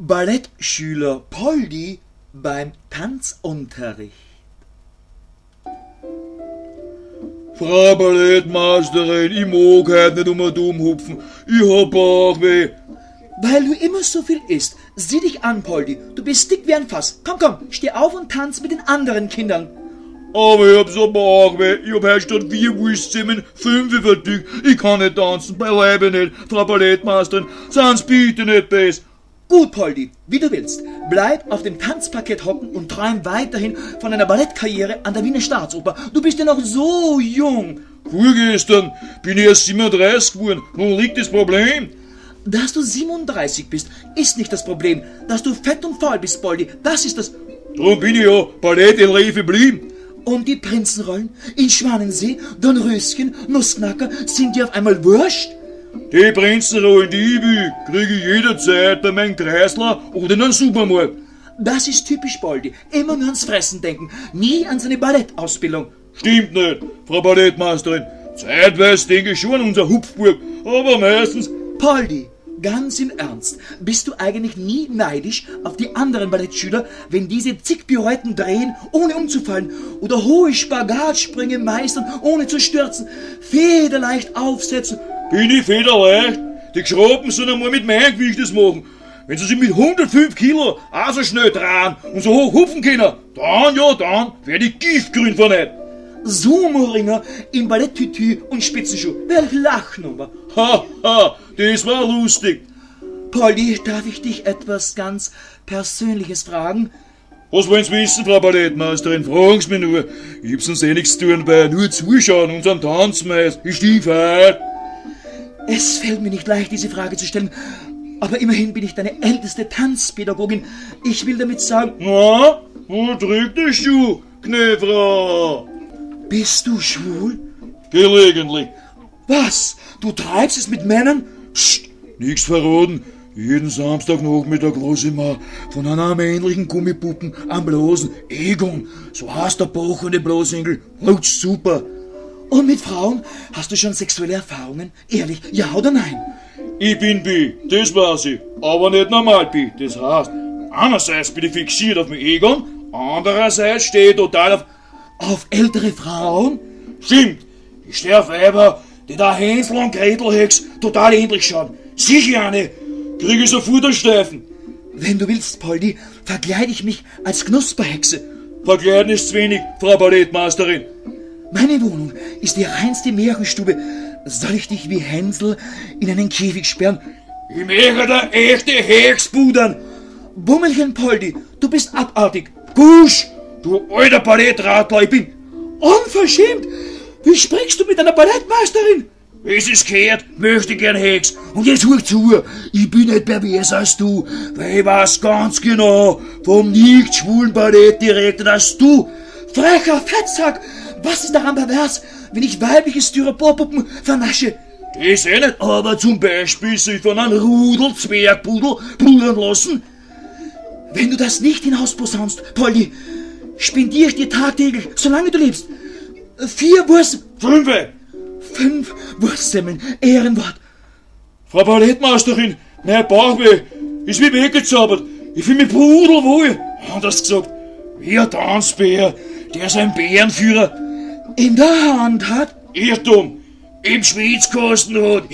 Ballettschüler Poldi beim Tanzunterricht. Frau Ballettmeisterin, ich mag heut nicht um und um hupfen, ich hab Bauchweh. Weil du immer so viel isst. Sieh dich an, Poldi, du bist dick wie ein Fass. Komm, komm, steh auf und tanz mit den anderen Kindern. Aber ich hab so Bauchweh, ich hab heut statt 4 Wurstsemmeln 5 verdient. Ich kann nicht tanzen, beileibe nicht, Frau Ballettmeisterin, seien's bitte nicht bös. Gut, Poldi, wie du willst. Bleib auf dem Tanzparkett hocken und träum weiterhin von einer Ballettkarriere an der Wiener Staatsoper. Du bist ja noch so jung. Vorgestern bin ich erst 37 geworden. Wo liegt das Problem? Dass du 37 bist, ist nicht das Problem. Dass du fett und faul bist, Poldi, das ist das... Drum bin ich ja Ballett in Rewe geblieben. Und die Prinzenrollen in Schwanensee, Dornröschen, Nussknacker sind dir auf einmal wurscht? Die Prinzenrollen, die ich will, krieg ich jederzeit bei meinem Kreisler oder in einem Supermarkt. Das ist typisch Poldi. Immer nur ans Fressen denken, nie an seine Ballettausbildung. Stimmt nicht, Frau Ballettmeisterin. Zeitweise denke ich schon an unser Hupfburg, aber meistens... Poldi, ganz im Ernst, bist du eigentlich nie neidisch auf die anderen Ballettschüler, wenn diese zig Pirouetten drehen, ohne umzufallen, oder hohe Spagatsprünge meistern, ohne zu stürzen, federleicht aufsetzen? Bin ich federleicht? Die Geschropen sollen einmal mit meinem Gewicht das machen. Wenn sie sich mit 105 Kilo auch so schnell drehen und so hoch hupfen können, dann, ja, dann werd ich giftgrün vor Neid. Sumo-Ringer im Balletttütü und Spitzenschuh. Welch Lachnummer. Ha, ha, das war lustig. Poldi, darf ich dich etwas ganz Persönliches fragen? Was wollen Sie wissen, Frau Ballettmeisterin? Fragen Sie mich nur. Ich hab sonst eh nichts zu tun bei nur zuschauen, unseren Tanzmeister. Ich stief heut. Es fällt mir nicht leicht, diese Frage zu stellen, aber immerhin bin ich deine älteste Tanzpädagogin. Ich will damit sagen... Na, wo drückt der Schuh, Gnäfrau? Bist du schwul? Gelegentlich. Was? Du treibst es mit Männern? Psst, nix verraten. Jeden Samstagnachmittag lass ich mir von einer männlichen Gummipuppen am Blasen. Egon, so heißt der Bach und die Blasengel. Lutsch super. Und mit Frauen hast du schon sexuelle Erfahrungen? Ehrlich, ja oder nein? Ich bin bi, das weiß ich, aber nicht normal bi. Das heißt, einerseits bin ich fixiert auf mich Egon, andererseits stehe ich total auf... Auf ältere Frauen? Stimmt, ich stehe auf Weiber, die da Hänsel und Gretel Hex total ähnlich schauen. Sicher eine, krieg ich sofort einen Steifen. Wenn du willst, Poldi, verkleide ich mich als Knusperhexe. Verkleiden ist zu wenig, Frau Ballettmeisterin. Meine Wohnung ist die reinste Märchenstube. Soll ich dich wie Hänsel in einen Käfig sperren? Ich möchte da echte Hex pudern. Bummelchen Poldi, du bist abartig. Gusch, du alter Ballettradler, ich bin... Unverschämt! Wie sprichst du mit einer Ballettmeisterin? Es ist gehört, möchte gern Hex. Und jetzt hör zu, ich bin nicht pervers als du, weil ich weiß ganz genau vom nicht schwulen Ballettdirektor, dass du... Frecher Fettsack! Was ist daran pervers, wenn ich weibliche Styroporpuppen vernasche? Das eh nicht, aber zum Beispiel sich von einem Rudel Zwergpudel pudern lassen. Wenn du das nicht hinausposaunst, Poldi, spendiere ich dir tagtäglich, solange du lebst, 4 Wurst... 5! 5 Wurstsemmeln, Ehrenwort. Frau Ballettmeisterin, mein Bauchweh ist wie weggezaubert. Ich fühl mich pudelwohl. Anders gesagt, wie ein Tanzbär, der seinen Bärenführer in der Hand hat. Irrtum, im Schwitzkasten hat.